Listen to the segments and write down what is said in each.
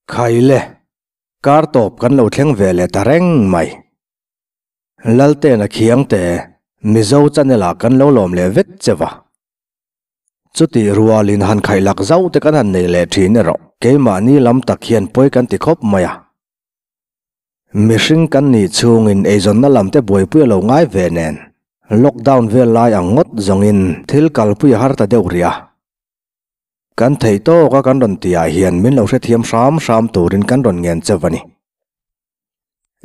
Khaile, kar tawp kan lo thleng ve leh ta reng mai. Laltena khiangte, Mizo channel ah kan lo lawm leh vek che va. Chutih rualin han khaihlak zauh te kan han nei leh thin erawh keimahni lam tak hian pawi kan ti khawp mai a. Mihring kan nih chhungin eizawnna lam te buaipui a lo ngai ve nen lockdown vel lai ang ngawt zawngin thil kalpui a har ta deuh rih a. Kan theih tawka kan rawn tihah hian min lo hrethiam hram hram turin kan rawn ngen cheuh a ni.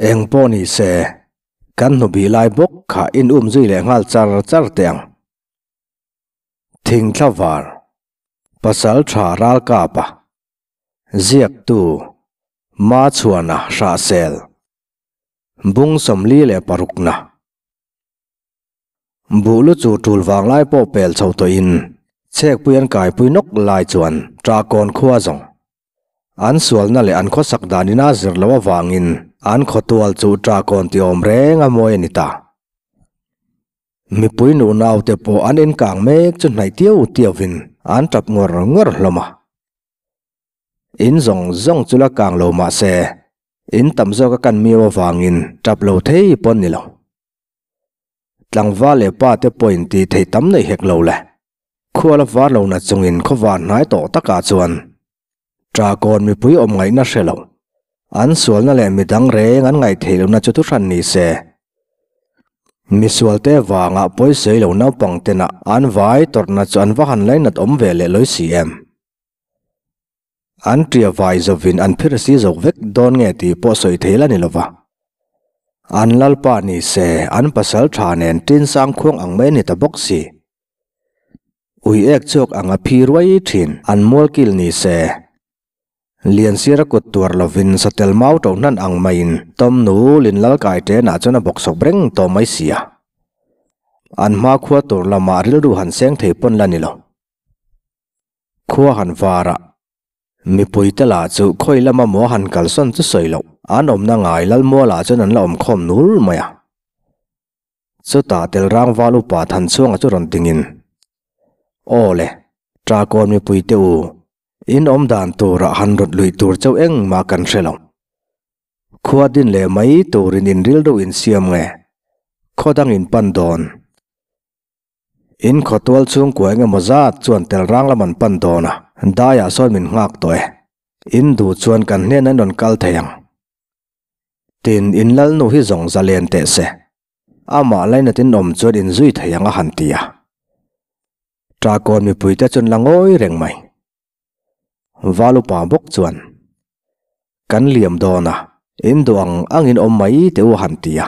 Eng pawh ni se, kan hnubih lai bawk kha in um zui leh nghal char char teh ang. Thingthla var, Pasal tha ralkapa, ziaktu, Machhuana Hrahsel, Bung 46 na. Buh lu chu tul vang lai pawh pel chho tawhin chhekpui an kaipui nawk lai chuan Ṭahkawn khua zawng an sualna leh an khawsak danin a zir loh avangin an khawtual chu Ṭahkawn ti awm reng a mawi a ni ta. Mipui nu naute pawh an inkang mek chu hnaih tiau tiauvin an ṭap ngawr ngawr hlawm a. In zawng zawng chu la kang lo mah se in tam zawk a kan miau avangin ṭap lo thei pawn ni lo. Tlangval leh pa te pawhin tih theih tam nei hek lo le. Khual a var lo na chungin khawvar hnai tawh takah chuan Ṭahkawn mipui awm ngaihna hre lo. An sualna leh midang reng an ngaih theih lohna chu thuhran ni se. Misualte vangah pawisawi lo naupang tena an vai tawrhna chu an va han lainat awm ve leh lawi si em? An ṭia vai zovin an phir si zawk vek dawn nge tih pawh sawi thei la ni lova. An lalpa ni se an pasal ṭha nen ṭin sang khuang ang mai a ni ta bawk si. Ui ek chhuak ang a phi ruai ṭhin an mualkil ni se. Lian sira kut tuar lovin satel mau ṭo hnan ang maiin Tom nu lin lal kai ṭenah chuan a bawk sawk reng tawh mai si a. An hmakhua tur lamah rilru han seng thei pawn la ni lo. Khua han var a, mipui te lah chu khawi lama maw han kalsawn chu sawi loh, an awmna ngai Lalmualah chuan an la awm khawm nul mai a. Chutah tel rangval upa Thanchhuanga chu rawn dingin, Aw le, Ṭakawn mipui te u, in awm dan turah han rawt luih tur chauh engmah kan hre lo. Khua din leh mai turin in rilru insiam nge, khaw dang in pan dawn? In khawtual chhungkua eng emaw zat chuan tel rang lam an pan dawn a, daiah sawn min nghak tawh e. In duh chuan kan hnenah in rawn kal thei ang. Tin, in lalnu hi zawng za len teh se. Amah lainat in awm chuan in zui thei ang a han ti a. Ṭahkawn mipuite chuan la ngawi reng mai. Valupa bawk chuan, Kan liam dawn a, in duh ang angin awm mai teh u a han ti a.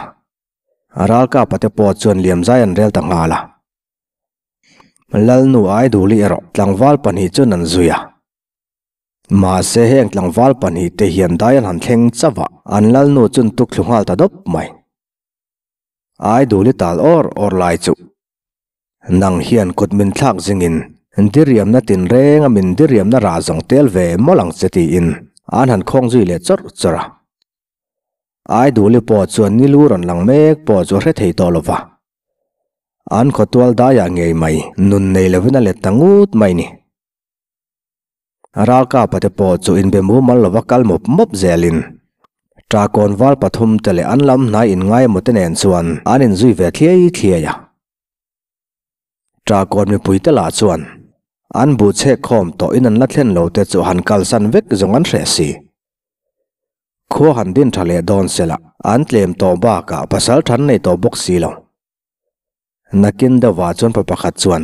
Ralkapa te pawh chuan liamzai an rel ta nghal a. Lalnu Aiduli erawh tlangval pahnih chuan an zui a. Mahse heng tlangval pahnih te hian dai an han thleng chauh a, an lalnu chuan tuk thlu nghal ta dawp mai. Aiduli tal awr awr lai chu nang hian kut min thlak zingin diriamna tinreng a min diriamna rah zawng tel ve mawlh ang che tiin an han khawng zui leh chawrh chawrh a. Aiduli pawh chuan nilu rawn lang mek pawh chu a hre thei tawh lo va. An khawtual daiah ngei mai nun nei lovin a let ta ngut mai ni. Ralkapa te pawh chu inbe mumal lova kal mawp mawp zelin Ṭahkawn val pathum te leh an lam hnai inngai emaw te nen chuan an inzui ve thliai thliai a. Ṭahkawn mipui te lah chuan an buh chhek khawm tawh in an la thlen lo te chu han kalsan vek zawng an hreh si. Khua han din tha leh dawn sela, an tlem tawh bakah pasal than nei tawh bawk si lo. Nakin deuhah chuan pa pakhat chuan,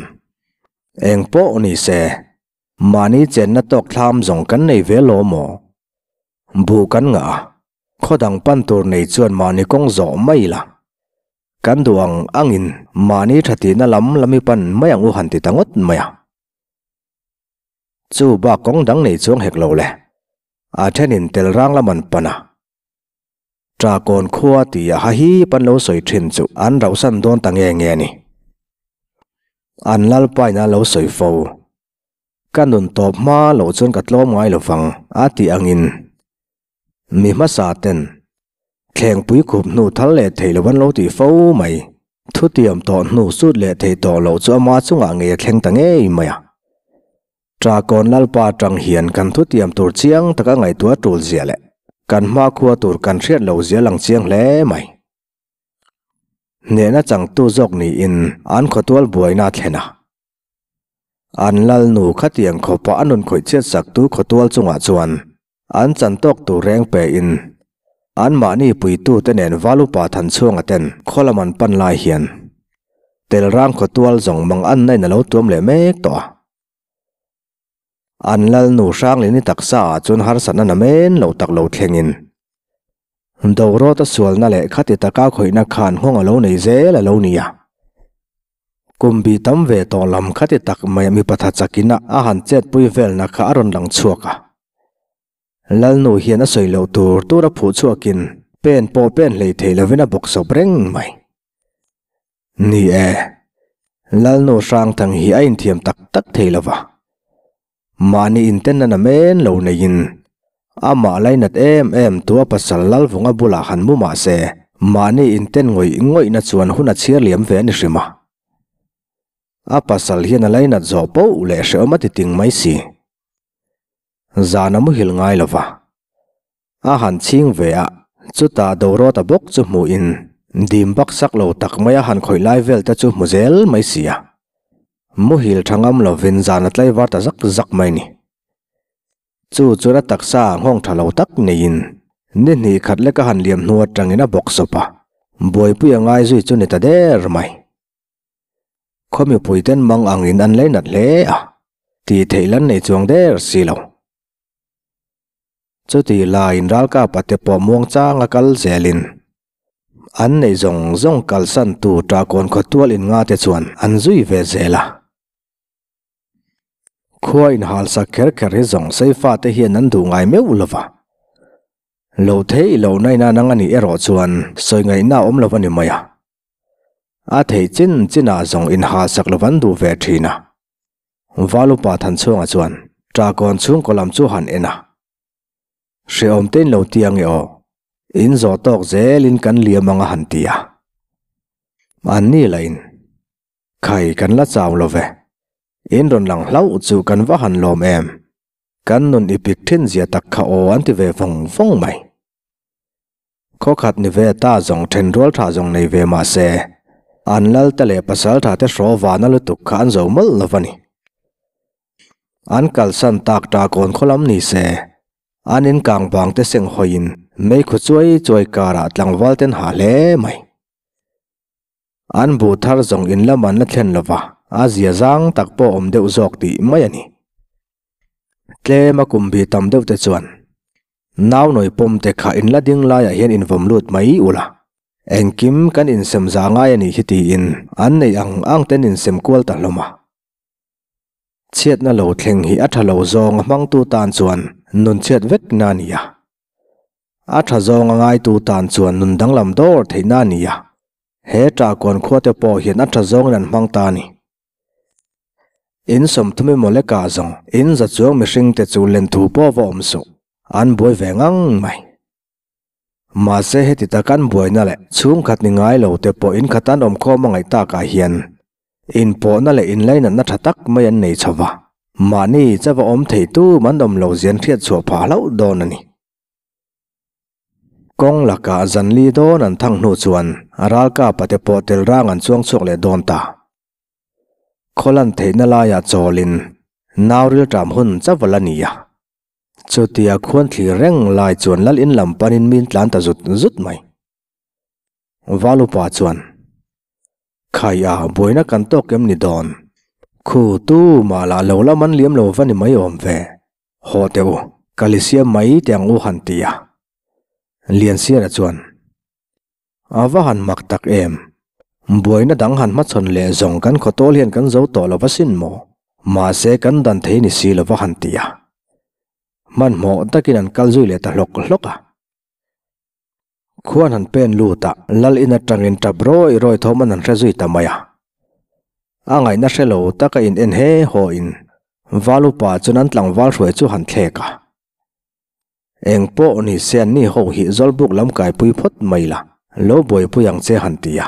Eng pawh ni se, mahni chenna tawk thlam zawng kan nei ve lo maw? Buh kan ngah a, khaw dang pan tur nei chuan mahni kawng zawh mai ila. Kan duh ang angin mahni tha tihna lam lam i pan mai ang u han ti ta ngawt mai a. Chu bak kawng dang nei chuang hek lo le. A thenin tel rang lam an pan a. Ṭahkawn khua tia ha hip an lo sawi ṭhin chu an rauhsan dawn ta nge nge a ni. An lalpain a lo sawi fo. Ka nun tawp hma loh chuan ka tlawm ngai lo vang a tih angin mi hmasa ten thlengpui khup hnu thal leh thei lo an lo tih fo mai. Thutiam tawh hnu sut leh thei tawh loh chu ama chungah ngei a thleng ta ngei mai a. Ṭahkawn Lalpa aṭang hian kan thutiam tur chiang taka ngaihtuah ṭul zia leh kan hmakhua tur kan hriat lo zia lang chiang hle mai. Hnehna changtu zawk niin an khawtual buaina a thlen a. An Lalnu khatiang khawpa a nun khawih chhiat saktu khawtual chungah chuan an chan tawk tur reng pein anmahni puitute nen Valupa Thanchhuanga ten khaw lam an pan lai hian Telrang khawtual zawng mang anna in a lo tuam leh mek tawh a. An Lalnu Hranglini taksa ah chuan harsatna namen lo tak lo thlengin Dorawta sualna leh khati taka khawihna khan nghawng a lo nei zel a lo ni a. Kum bi tam ve tawh lam khati tak mai mipa tha chakina a han chetpui velna kha a rawn lang chhuak a. Lalnu hian a sawi loh tur tur a phuh chhuakin pen pawh pen hlei thei lovin a bawk sawp reng mai. Ni e, Lalnu Hrangthang hi a inthiam tak tak thei lo va. Mahni intenna namen lo neiin amah lainat em em tua pasal Lalvunga bulah han mu mah se, mahni inten ngawih ngawihna chuan hun a chhiar liam ve a ni hrim a. A pasal hian a lainat zawh poh leh hrehawm a ti ting mai si. Zan a muhil ngai lo va. A han chhing ve a, chutah Dorawta bawk chu hmuhin dim bak sak lo tak mai a han khawih lai vel te chu hmu zel mai si a. Muhil tha ngam lovin zan a tlaivar ta zak zak mai ni. Chu chuan a taksa ah nghawng tha lo tak neiin ni hnih khat lek a han liam hnu atangin a bawk sawp a, buaipui a ngai zui chu ni ta der mai. Khaw mipuiten mang angin an lei nat hle a, tih theih lan nei chuang der si lo. Chuti laiin ralkapa te pawh muangchanga kal zelin an nei zawng zawng kalsan tu Ṭahkawn khawtual in nga te chuan an zui ve zel a. Khua inhalsak kher kher hi zawng Seifa te hian an duh ngai meuh lo va. Loh theih lohna ina nang a nih erawh chuan sawi ngaihna a awm lo a ni mai a. A theih chin chinah zawng inhalsak lo an duh ve ṭhin a. Valupa Thanchhuanga chuan Ṭahkawn chhungkaw lam chu han en a, Hrehawm te in lo ti ange aw, in zawh tawk zelin kan liam ang a han ti a. Anni lahin, Khai kan la chau lo ve, in rawn lang hlauh chu kan va han lawm em, kan nun i pik thin zia tak kha aw an ti ve vawng vawng mai. Khawkhat ni ve ta zawng then rual tha zawng nei ve mah se, an lal te leh pasal tha te hraw vana lutuk kha an zo mawlh lo a ni. An kalsan tak ta kawn khaw lam ni se, an in kang vang te seng hawiin meikhu chuai chuai karah tlangval ten ha hle mai. An buh thar zawng in lam an la thlen lo va, a zia zang tak pawh awm deuh zawk tih mai a ni. Tlem a kum bi tam deuh te chuan Nau nawi pawm te kha in la ding laiah hian invawm lut mai ula, engkim kan insem za ngai a nih hi tiin an neih ang ang ten insem kual ta hlawm a. Chhiatna lo thleng hi a tha lo zawng a hmangtu tan chuan nun chhiat vek na a ni a. A tha zawng a ngaitu tan chuan nun danglam dawr theihna a ni a. He ṭahkawn khua te pawh hian a tha zawngin an hmang ta a ni. In sawmthum emaw lekah zawng in za chuang mihring te chu len thu pawh va awm suh, an buai ve ngang mai. Mahse heti tak an buaina leh chhungkhat ni ngai lo te pawh inkhat an awmkhawm a ngaih takah hian inpawhna leh inlainatna tha tak mai an nei chho va, mahni chauh a awm thei tum an awm lo zian hriat chhuah phah hlauh dawn a ni. Kawng lakah zanli dawn an thang hnu chuan ralkapa te pawh tel rang an chuang chhuak leh dawn ta. Khawlan theihna laiah chawlin nau rilṭam hun chauh a la ni a. Chutia khuan thlir reng lai chuan lal in lam panin min tlan ta zut zut mai. Valupa chuan, Khai a, buaina kan tawk em ni dawn? Khu tu mah lah lo la man liam lo va ni mai awm ve. Haw teh u, ka li siam mai teh ang u han ti a. Liansiara chuan, A va han mak tak em? Buaina dang han hmachhawn leh zawng kan khawtawl hian kan zo tawh lo va sin maw? Mahse kan dan thei ni si lo va han ti a. Hmanhmawh takin an kal zui leh ta hlawk hlawk a. Khuan han pen lut a, lal in atangin tap rawi rawi thawm an han hre zui ta mai a. A ngaihna hre lo taka in en he haw in Val upa chuan an tlangval hruai chu han thlek a. Eng pawh ni se an ni ho hi Zawlbuk lam kaipui phawt mai la, lo buaipui ang che han ti a.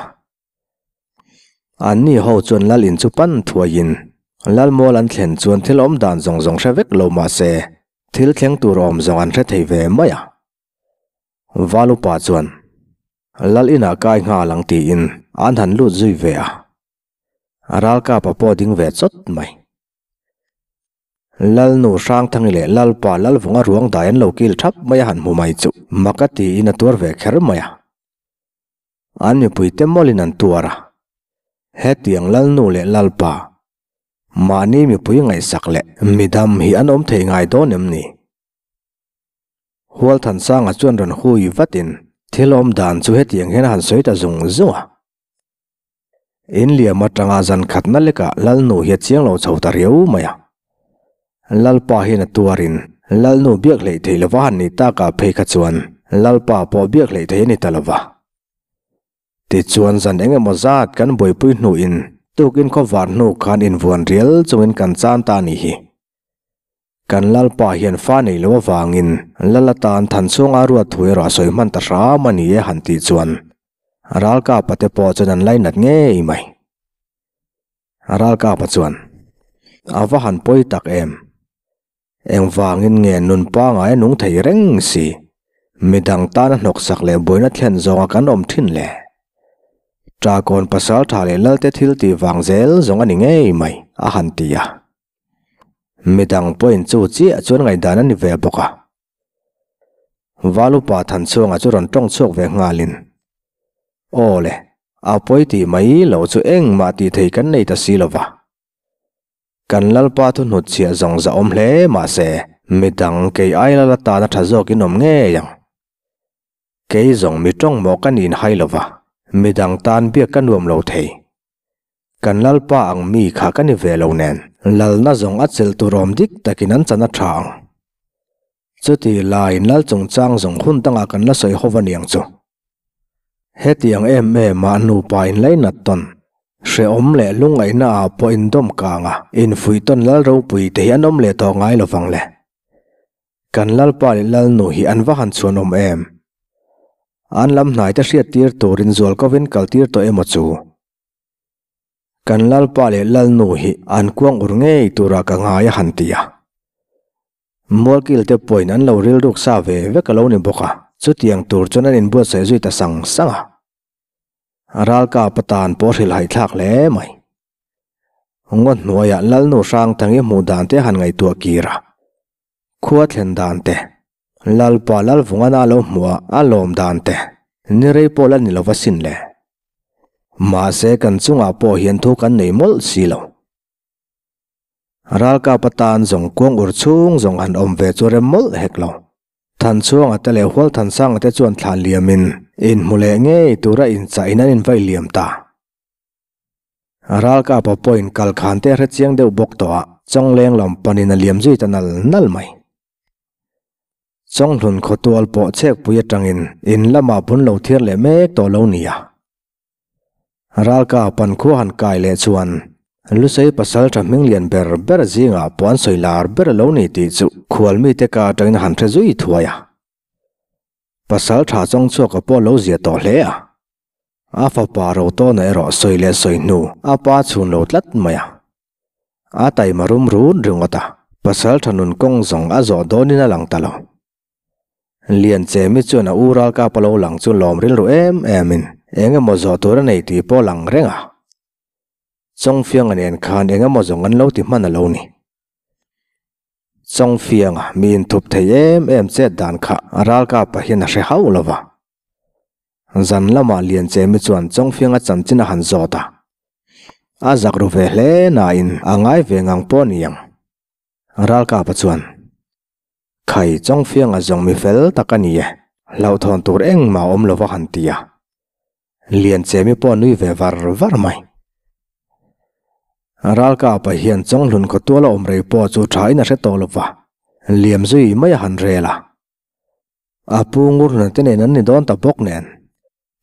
An ni ho chuan lal in chu pan thuaiin Lalmual an thlen chuan thil awm dan zawng zawng hre vek lo mah se, thil thleng tur awm zawng an hre thei ve mai a. Val upa chuan, Lal inah kai nghal ang tiin an han lut zui ve a. Ralkapa pawh ding ve chawt mai. Lalnu Hrangthangi leh Lalpa Lalvunga ruang dai an lo kil thap mai a han hmu mai chu mak a tiin a tuar ve kher mai a. An mipuite mawlin an tuar a. Hetiang Lalnu leh Lalpa, mahni mipui ngaihsak leh midam hi an awm thei ngai dawn em ni? Hualthansanga chuan rawn hui vatin thil awm dan chu hetiang hian a han sawi ta zung zung a. In liam atanga zan khatna lekah Lalnu hi a chiang lo chho ta riau mai a. Lalpa hian a tuarin Lalnu biak hleih theih lova han nih takah phei kha chuan Lalpa pawh biak hleih theih a ni ta lova. Tichuan zan eng emaw zat kan buaipui hnuin tukin khawvar hnu khan invuan rial chungin kan chan ta a nih hi. Kan Lalpa hian fa nei lo avangin Lal atan Thanchhunga ruat thu erawh a sawi hman ta hram a ni e han tih chuan Ralkapa te pawh chuan an lainat ngei mai. Ralkapa chuan, A va han pawi tak em? Engvangin nge nun pangai a nung thei reng si? Midang tana hnawksak leh buaina thlen zawnga kan awm thin le? Ṭakawn pasalṭha leh Lalte thil tih vang zel zawng a ni ngei mai, a han ti a. Midang pawhin chu chiah chuan ngaihdan a ni ve bawk a. Valupa Thanchhuanga chu rawn tawng chhuak ve nghalin, Aw le, a pawi tih mai lo chu engmah tih thei kan nei ta si lo va. Kan Lalpa thu hnutchhiah zawng zahawm hle mah se, midang kei ai lal atana tha zawkin awm ngei ang. Kei zawng mi tawng maw ka niin hai lo va, midang tan biak ka nuam lo thei. Kan Lalpa ang mi kha ka ni ve lo nen, lalna zawng a chelh tur awm dik takin an chan a tha ang. Chuti laiin lal chungchang zawng hun dangah kan la sawi ho va niang chu. Hetiang em em ah nupa inlainat tawn, hrehawm leh lungngaihna ah pawh indawm kang a, infuih tawn lal ropui te hi an awm leh tawh ngai lovang le. Kan Lalpa leh Lalnu hi an va han chhuan awm em? An lam hnai te hriat tir turin zual kovin kal tir tawh emaw chu? Kan Lalpa leh Lalnu hi an kuang ur ngei turah ka ngai a han ti a. Mualkil te pawhin an lo rilruk sa ve vek a lo ni bawk a, chutiang tur chuan an inbuatsaih zui ta sang sang a. Ralkap atan pawh hrilh haihthlak hle mai. Ngaw hnuaiah Lalnu Hrangthangi hmuh dan te han ngaihtuah kir a, khua thlen dan te, Lalpa Lalvungana lo hmuh a a lawm dan te, ni rei pawh la ni lova sin le. Mahse kan chungah pawh hian thu kan nei mawlh si lo. Ralkap atan zawng kuang ur chhung zawng han awm ve chu rem mawlh hek lo. Thanchhuanga te leh Hualthansanga te chuan thlah liamin inhmu leh ngei tura inchah in an invaih liam ta. Ralkapa pawhin kal khan te a hre chiang deuh bawk tawh a, Chawngleng lam panin a liam zui ta nal nal mai. Chawnghlun khawtual pawh chhekpui atangin in lamah bun lo thiar leh mek tawh lo nia. Ralkapa'n khua han kai leh chuan Lusei pasal tha hming lian ber ber zingah pawh an sawi lar ber a lo ni tih chu khualmite ka atangin a han hre zui thuai a. Pasal tha chawngchhuaka pawh lo zia tawh hle a. A fapa ro tawna erawh sawi leh sawi hnu a pa chhun lo tlat mai a. A taima rum run ringawt a, pasal tha nun kawng zawng a zawh dawnin a lang ta lo. Lian Chemi chuan a u ralkap a lo lang chu lawm rilru em emin eng emaw zawh tur a nei tih pawh a lang reng a. Chawngfianga nen khan eng emaw zawng an lo ti hman a lo ni. Chawngfianga mi inthup thei em em chet dan kha ralkapa hian a hre hauh lo va. Zan lamah Lianchemi chuan Chawngfianga chanchin a han zawt a. A zak ru ve hle nain a ngai ve ngang pawh ni ang. Ralkapa chuan, Khai, Chawngfianga zawng mi fel tak a ni e, hlauhthawn tur engmah a awm lo va han ti a. Lianchemi pawh a nui ve var var mai. Ralkapa hian Chawnghlun khawtuala awm rei pawh chu thain a hre tawh lo va, liam zui mai a han rel a. A pu ngur hna te nen an ni dawn ta bawk nen,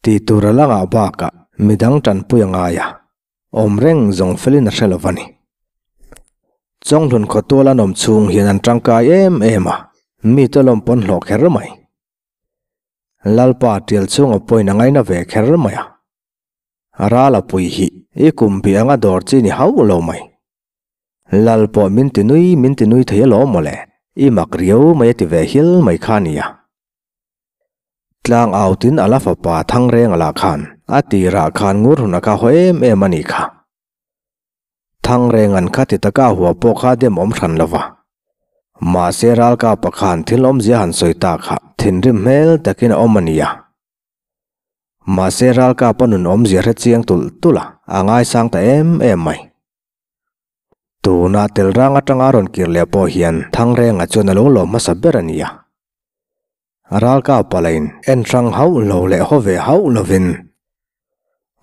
tih tur a la ngah bakah midang tanpui a ngai a, awm reng zawng felin a hre lo va ni. Chawnghlun khawtual an awm chhung hian an tangkai em em a, mi te lawm pawn hlawh kher mai. Lalpa tial chhunga pawhin a ngaina ve kher mai a, Rala pui hi i kum bih anga dawr chi ni hauh lo mai. Lal pawh min ti nui min ti nui thei alawm mawle, i mak riau mai a ti ve hil mai kha nia. Tlang autin a la fapa Thangreng a lah khan a tirah khan ngur hun a kha haw em em a nih kha. Thangreng an kha ti taka hua pawh kha dem awm hran lo va. Mahse ralkapa khan thil awmzia han sawi ta kha thinrim hmel takin a awm a nia. Mahse ralkapa nun awmzia hre chiang tulh tulh a, a ngaisang ta em em mai. Tuna tel rang atanga rawn kir leh pawh hian Thangrenga chuan a lo lawm hmasa ber a nia. Ralkapa lain en hrang hauh lo leh haw ve hauh lovin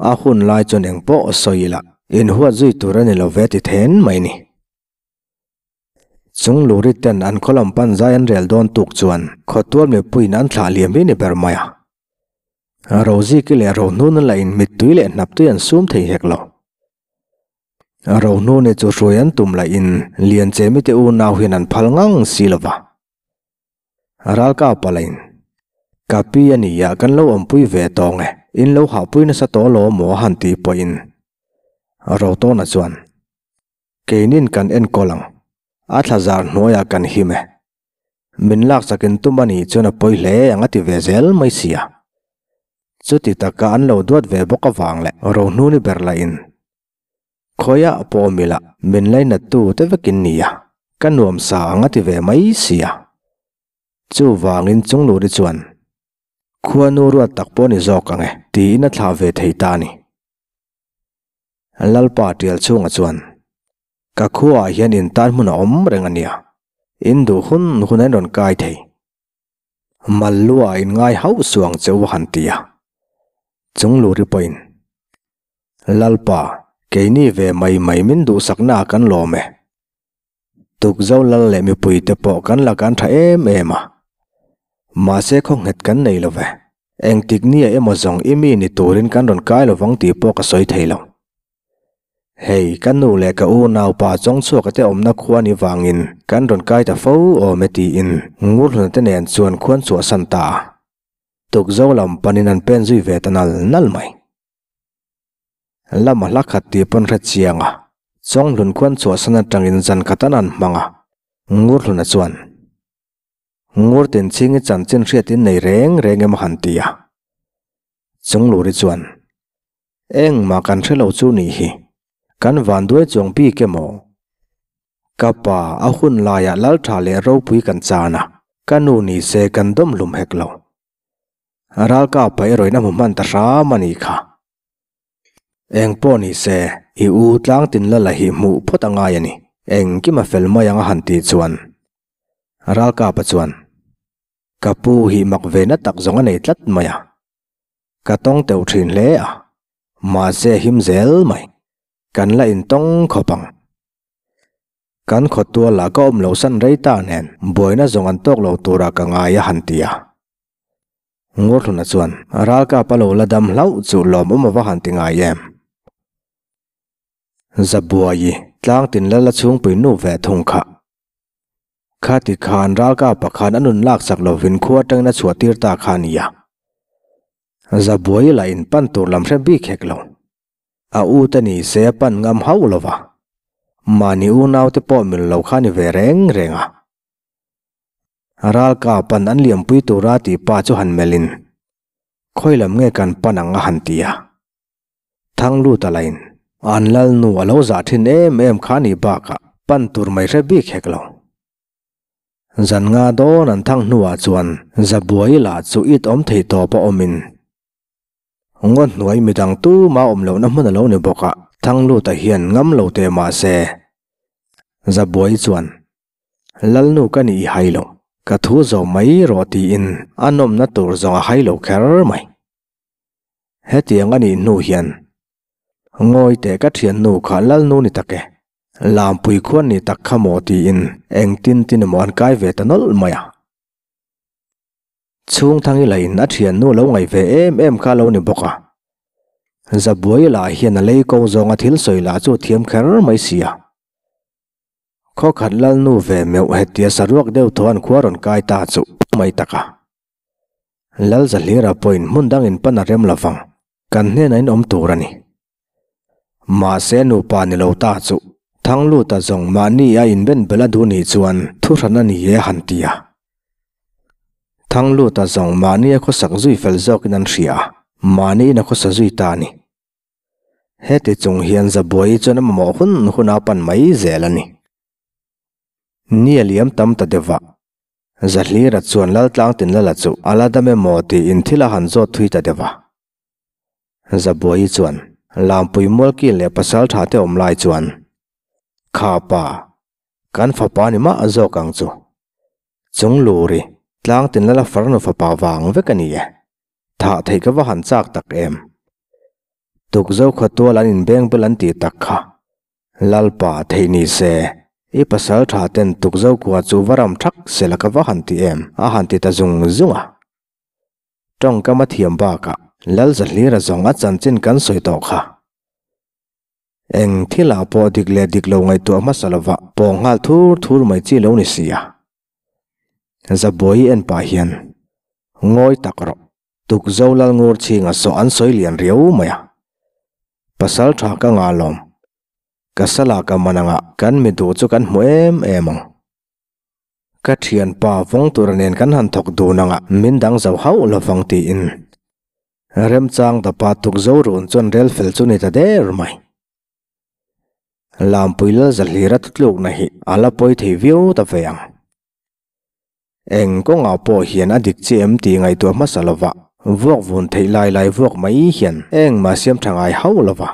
a hun lai chuan engpawh sawi ila inhuat zui tur a ni lo ve ti then mai ni. Chung luri ten an khaw lam pan zai an rel dawn tuk chuan khawtual mipuiin an thlah liam hi ni ber mai a. Roziki leh Rohnuna lahin mittui leh hnaptui an sum thei hek lo. Rohnuni chu hruai an tum lahin Lianchemi te unau hian an phal ngang si lo va. Ralkapa lahin, Ka pi a nia kan lo awmpui ve tawng e, in lo hahpui nasa tawh lo maw a han tih pawhin Rotawna chuan, Keinin kan enkawl ang. A thla zar hnuaiah kan him e. Min lak chakin tum a nih chuan a pawi hle ang a ti ve zel mai sia. Chuti taka an lo duat ve bawk avang leh rohnuni ber lahin khawiah pawh awm ila min lainattu te vekin nia ka nuam sa ang a ti ve mai sia. Chuvangin Chungluri chuan khuanu ruat tak pawh ni zawk ang e tiin a thlah ve thei ta a ni. Lalpa tial chhungah chuan, Ka khuaah hian in tan hmun a awm reng a nia, in duh hun hun a in rawn kai thei. Malluah in ngai hauh suh ang che u a han ti a. Chung luri pawhin, Lalpa, keini ve mai mai min duhsaknaah kan lawm e. Tukzo lal leh mipuite pawh kan la kan tha em em a. Mahse khaw nghet kan nei lo ve. Engtik nia emaw zawng i mi ni turin kan rawn kai lovang tih pawh ka sawi thei lo. Hei, ka nu leh ka u naupa chawngchhuaka te awmna khua ni vangin kan rawn kai ta fo awm e tiin Ngurhluna te nen chuan khuan chhuahsan ta a. Tukzo lam panin an pen zui ve ta nal nal mai. Lama hla khat tih pawn hre chiang a, Chawnghlun khuan chhuahsan atangin zan khat an han hmang a, Ngurhluna chuan, Ngur Tinchhingi chanchin hriatin nei reng reng em a han ti a. Chungluri chuan, Engmah kan hre lo chu nih hi, kan vanduai chuang bik emaw? Ka pa a hun laiah Laltha leh Ropui kan chan a, ka nu ni se kan dawm hlum hek lo. Ralkap pa erawhin a hmu hman ta hram a nih kha. Eng pawh ni se, i u tlangtin la la hi hmuh phawt a ngai a ni. Engkim a fel mai ang a han tih chuan Ralkapa chuan, Ka pu hi mak ve na tak zawng a nei tlat mai a. Ka tawng teuh thin hle a, mahse a him zel mai. Kan la intawng khawp ang. Kan khawtualah ka awm lo san rei ta nen buaina zawng an tawk lo turah ka ngai a han ti a. Ngurhluna chuan ralkap a lo la dam hlauh chu lawmawm a va han ti ngai em. Zabuai tlang tin lal a chhungpui nu ve thung kha. Khati khan ralkapa khan a nun laksak lovin khua atangin a chhuah tir ta kha a nia. Zabuai lah in pan tur lam hre bik hek lo. A u te ni se a pan ngam hauh lo va, mahni unau te pawh mil lo kha ni ve reng reng a. Ralka pan an liampui tura tih pa chu han melhin, Khawi lam nge kan pan ang a han ti a. Thangluta lain, An lalnu a lo zah thin em em kha ni bakah pan tur mai hre bik hek lo. Zan nga dawn an thang hnuah chuan Zabuai lah chu it awm thei tawp a awmin, Ngaw hnuai midang tuma awm lohna hmun a lo ni bawk a, Thangluta hian ngam lo teh mah se. Zabuai chuan, Lalnu ka nih i hai lo, ka thu zawh mai rawh tiin a nawmna tur zawng a hai lo kher mai. Hetiang a nih hnu hian, Ngawi teh ka thiannu kha Lalnu ni tak e, Lampui khuan ni tak kha maw tiin engtin tin emaw an kai ve ta nawlh mai a. Chhungthangi lahin a thiannu lo ngaih ve em em kha lo ni bawk a. Zabuai lah hian a lei ko zawnga thil sawi lah chu thiam kher mai si a. Khaw khat lalnu ve meuh hetia saruak deuh thaw an khua rawn kai ta chu mai tak a. Lal Zahlira pawhin hmun dangin pan a rem lovang, kan hnenah in awm tur a ni. Mahse nupa ni lo ta chu. Thangluta zawng mahni a inben bel a duh nih chuan thuhran a ni e a han ti a. Thangluta zawng mahni a khawsak zui fel zawkin an hria a, mahni in a khawsa zui ta a ni. Heti chung hian Zabuai chuan a mamawh hun hun a pan mai zel a ni. Ni a liam tam ta deuh a, Zahlira chuan Laltlang Tinlala chu a la dam emaw tiin thil a han zawt thui ta deuh a. Zabuai chuan Lampui Mualkil leh pasal tha te awm lai chuan, Kha pa, kan fapa ni mah zawk ang chu. Chung luri, Tlang Tinlala farnu fapa vang vek a ni e. Thah theih ka va han chak tak em. Tukzo khawtual an inbeng bel an tih tak kha. Lalpa, theih ni se, i pasal tha ten tukzo kua chu va ram thak se la ka va han ti em, a han ti ta zung zung a. Tawngkam a thiam bakah Lalzahlira zawng a chanchin kan sawi tawh kha. Eng thilah pawh dik leh dik lo ngaihtuah hmasa lova pawng nghal thur thur mai chi lo ni si a. Zabuai en pah hian, Ngawi tak rawh, Tukzo Lalngur chhinga saw an sawi lian riau mai a. Pasal tha ka ngah lawm. Ka sala ka man anga kan mi duh chu kan hmu em em ang. Ka thianpa vawng tura nen kan han thawk dun anga min dang zo hauh lovang tiin remchang dapa tukzo run chuan rel fel chu ni ta der mai. Lampui lal zahlira thutlukna hi a la pawi thei viau ta ve ang. Eng kawngah pawh hian a dik chi em tih ngaihtuah hmasa lova vuak vun theih lai lai vuak mai hian engmah siam tha ngai hauh lova.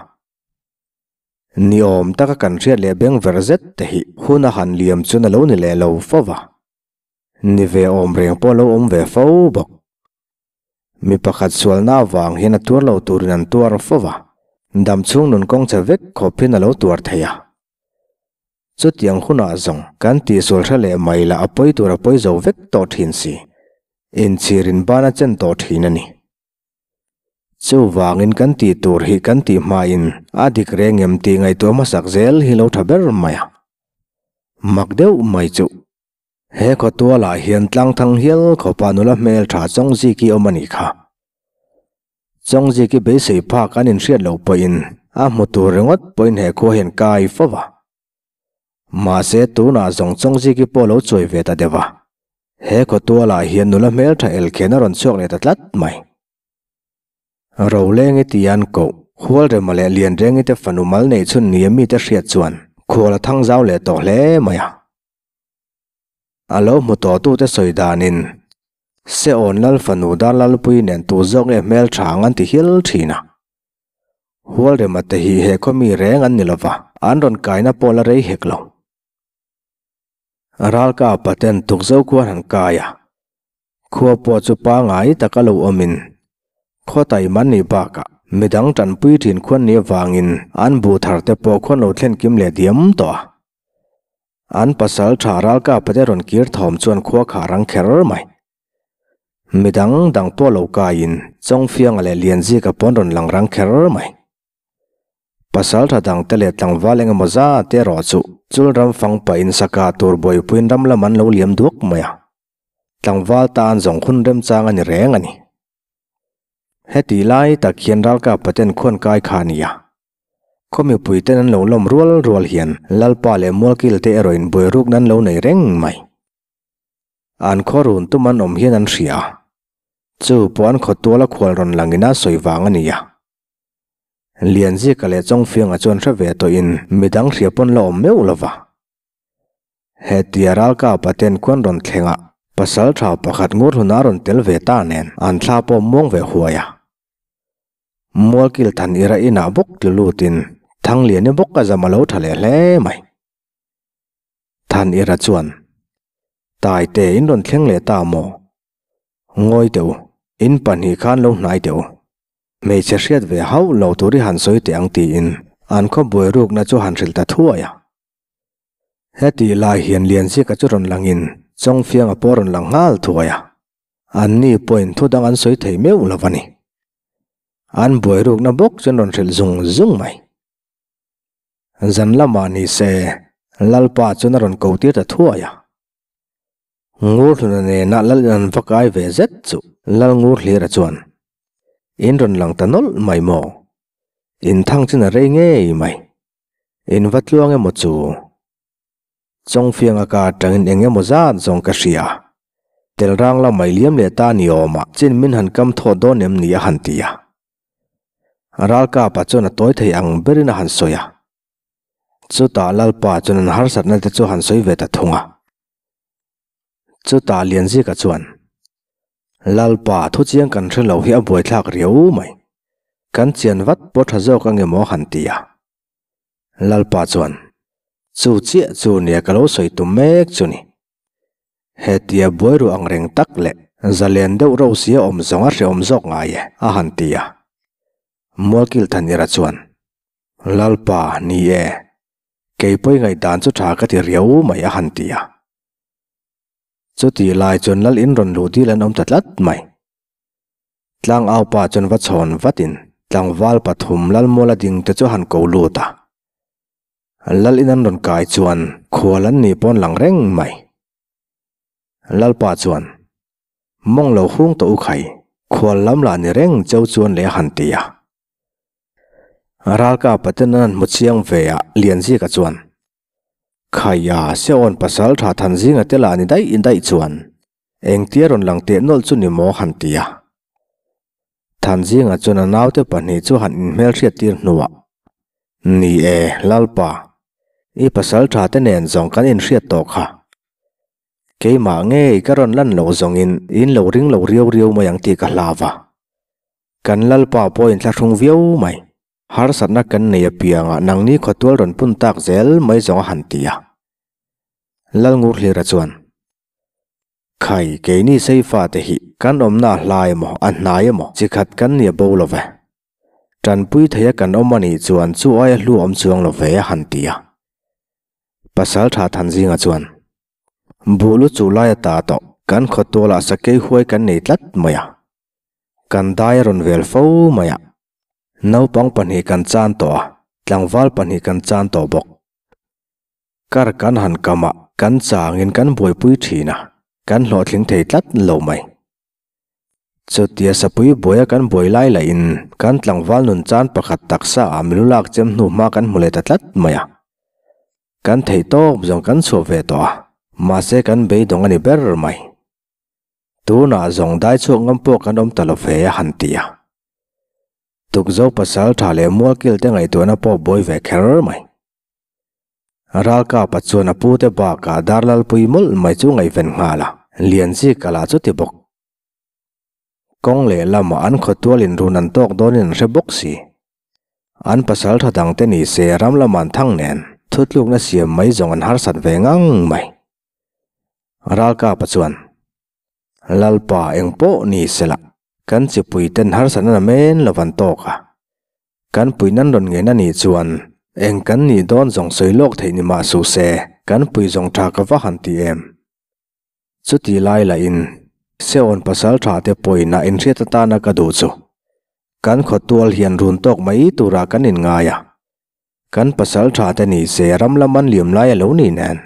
Ni awm taka kan hriat leh beng ver zet te hi hun a han liam chuan a lo ni leh lo fo va. Ni ve awm reng pawh a lo awm ve fo bawk. Mi pakhat sualna avang hian a tuar lo turin an tuar fo va, dam chhung nun kawng che vek khawp hian a lo tuar thei a. Chutiang hunah zawng kan tihsual hre leh mai lah a pawi tur a pawi zo vek tawh thin si. Inchhirin ban a chen tawh thin a ni. Chuvangin kan tih tur hi kan tih hmain a dik reng em tih ngaihtuah hmasak zel hi lo tha ber mai a. Mak deuh mai chu. He khawtualah hian tlangthang hial khawpa nula hmel tha Chawngziki awm a nih kha. Chawngziki beisei phak an inhriat loh pawhin a hmu tur ringawt pawhin he khua hian kai fo va. Mahse tunah zawng Chawngziki pawh lo chuai ve ta deuh a. He khawtualah hian nula hmeltha elkhen a rawn chhuak leh ta tlat mai. Rolengi tia an koh, Hualrema leh Lianrengi te fanu mal neih chhun nia mite hriat chuan khual a thang zau leh tawh hle mai a. A lo hmu tawhtute sawi danin, Seawn Lal fanu Darlalpui nen tu zawk nge hmeltha ang an ti hil thin a. Hualrema te hi he khaw mi reng an ni lova, an rawn kaina pawh la rei hek lo. Ralka paten tukzo khuan han kai a, khua pawh chu pangngai taka lo awmin khaw taima nih bakah midang tanpui thin khuan nih avangin an buh thar te pawh khuan lo thlen kim leh diam tawh a. An pasal tha Ralka pate rawn kir thawm chuan khua kha a rang kher mai. Midang dang pawh lo kaiin Chawngfianga leh Lianzika pawn rawn lang rang kher mai. Pasal tha dang te leh tlangval eng emaw zat erawh chu chul ram fang pahin saka tur buaipuiin ram lam an lo liam duak mai a. Tlangval tan zawng hun remchang a ni reng a ni. Heti lai tak hian ralkap paten khuan kai kha a ni a. Khaw mipui ten an lo lawm rual rual hian Lalpa leh Mualkil te erawh in buairukna an lo nei reng mai. An khaw run tum an awm hian an hria a. Chu pawh an khaw tuala khual rawn langin a sawi vang a ni a. Lianzika leh Chawngfianga chuan hre ve tawhin midang hria pawn la awm meuh lova. Hetia ralka paten khuan rawn thleng a, pasal tha pakhat ngur hluna rawn tel ve ta nen an thla pawh muang ve huai a. Mualkil than ira inah bawk tlu lutin Thangliani bawk a zam a lo tha leh hle mai. Than ira chuan, Taite in rawn thleng leh ta maw? Ngawi teh u, in pahnih khan lo hnai teh u. Hmeichhe hriat ve hauh lo tur i han sawi teh ang tiin an khaw buai rukna chu han hrilh ta thuai a. Hetih lai hian Lianzika chu rawn langin Chawngfianga pawh rawn lang nghal thuai a. Anni pawhin thu dang an sawi thei meuh lo a ni. An buai rukna bawk chu an rawn hrilh zung zung mai. Zan lamah ni se Lalpa chuan a rawn ko tir ta thuai a. Ngurhluna nena lal in an va kai ve zet chu Lal Ngurhlira chuan, In rawn lang ta nawlh mai maw? In thang chin a rei ngei mai. In va tluang emaw chu? Chawngfianga ka atangin eng emaw zat zawng ka hria. Tel rang la mai liam leh ta ni awmah chin min han kam thawh dawn em ni a han ti a. Ralkapa chuan a tawi thei ang berin a han sawi a. Chutah Lalpa chuan an harsatna te chu a han sawi ve ta thung a. Chutah Lianzika chuan, Lalpa, thuchiang kan hre lo hi a buaithlak riau mai. Kan chian vat pawh tha zawk ange maw han ti a. Lalpa chuan, Chu chiah chu nia ka lo sawi tum mek chu ni. Hetia buai ruah ang reng tak leh zalen deuh ro sia awm zawng a hrehawm zawk ngai e, a han ti a. Mualkil Thanira chuan, Lalpa, ni e. Kei pawi ngaihdan chu tha ka ti riau mai a han ti a. Chutih lai chuan lal in rawn luh dil an awm ta tlat mai. Tlangau pa chuan va chhawn vatin tlangval pathum Lalmuala ding te chu a han ko lut a. Lal in an rawn kai chuan khual an nih pawn lang reng mai. Lalpa chuan, Mawng lo hung tawh u khai, khual lam lah ni reng cheu chuan leh a han ti a. Ralkapa ten an han hmu chiang ve a, Lianzika chuan, Khaia, Seon pasal tha than zinga te lah ni daih daih chuan engtia rawn lang teh nawlh chu ni maw han ti a. Thanzinga chuan a naute pahnih chu han inhmelhriat tir hnuah, Ni e, Lalpa, i pasal tha te nen zawng kan inhriat tawh kha. Keimah ngei ka rawn lan loh zawngin in lo ring lo riau riau mai ang tih ka hlau va. Kan Lalpa pawh inthlahrung viau mai. Harsatna kan nei apiangah nangni khawtual rawn pun tak zel mai zawng a han ti a. Lalngurhlira chuan, Khai, keini Seifa te hi kan awmna a hlai emaw, a hnai emaw chi khat kan nia bo lo ve. Tanpui theia kan awm a nih chuan chu aia hlu awm chuang lo ve a han ti a. Pasaltha Thanzinga chuan, Buh lu chu lai a ta tawh, kan khawtualah sakei huai kan nei tlat mai a. Kan dai a rawn vel fo mai a. Naupang pahnih kan chan tawh a, tlangval pahnih kan chan tawh bawk. Kar kan han kam a, kan changin kan buaipui thin a, kan hlawhtling thei tlat lo mai. Chutia sapui buaia kan buai lai lahin kan tlangval nun chan pakhat taksa ah milu lak chem hnu hma kan hmu leh ta tlat mai a. Kan theih tawp zawng kan chhuah ve tawh a, mahse kan beidawng a ni ber mai. Tunah zawng dai chhuak ngam pawh kan awm ta lo ve a han ti a. Tukzo pasal tha leh mualkil te ngaihtuahna pawh buai ve kher mai. Ralkapa chuan a pute bakah Darlalpui mawlh mai chu ngaihven nghal a, Lianzika lah chu ti bawk. Kawng leh lamah an khawtual in run an tawk dawnin an hre bawk si. An pasal tha dangte ni se ram lamah an thang nen thutlukna siam mai zawng an harsat ve ngang mai. Ralkapa chuan, Lalpa eng pawh ni sela, kan chipui ten harsatna na men lo van tawk a. Kan pui nan rawn ngen a nih chuan eng kan nih dawn zawng sawi lawk theih ni mah suh se, kan pui zawng tha ka va han ti em. Chuti lai lahin Seon pasal tha te pawhin a inhriat atana ka duh chu kan khawtual hian run tawk mai turah kan inngai a. Kan pasal tha te ni se ram lam an liam lai a lo ni nen.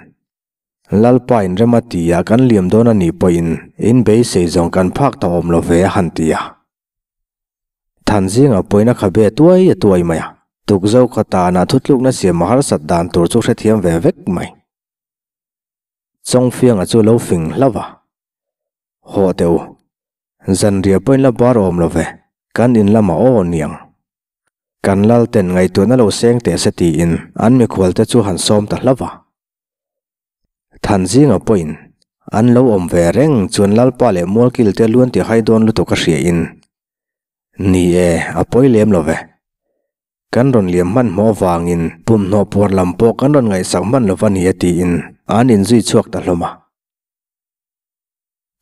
Lalpa in rem a ti a, kan liam dawn a nih pawhin in beisei zawng kan phak ta awm lo ve a han ti a. Thanzinga pawhin a khabe tuai a tuai mai a, tukzo khaw tanah thutlukna siam a harsat dan tur chu hrethiam ve vek mai. Chawngfianga chu lo fing hlauh a, Hawh teh u, zanriah pawhin la bar awm lo ve, kan in lamah aw niang. Kan lal ten ngaihtuahna lo seng teh se tiin an mikhualte chu han sawm ta hlauh a. Thanzinga pawhin an lo awm ve reng chuan Lalpa leh Mualkil te luan ti hai dawn lutuk a hria in, Ni e, a pawi lem lo ve. Kan rawn liam hmanhmawh avangin pumhnaw puar lam pawh kan rawn ngaihsak hman lo va ni e tiin an inzui chhuak ta hlawm a.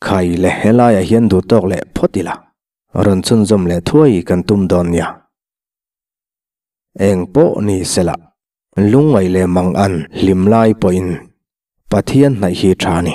Khai le helaiah hian duh tawk leh phawt ila, rawn chhunzawm leh thuai kan tum dawn nia. Eng pawh ni sela. Lungngaih leh mang an hlim lai pawhin Pathian hnaih hi tha a ni.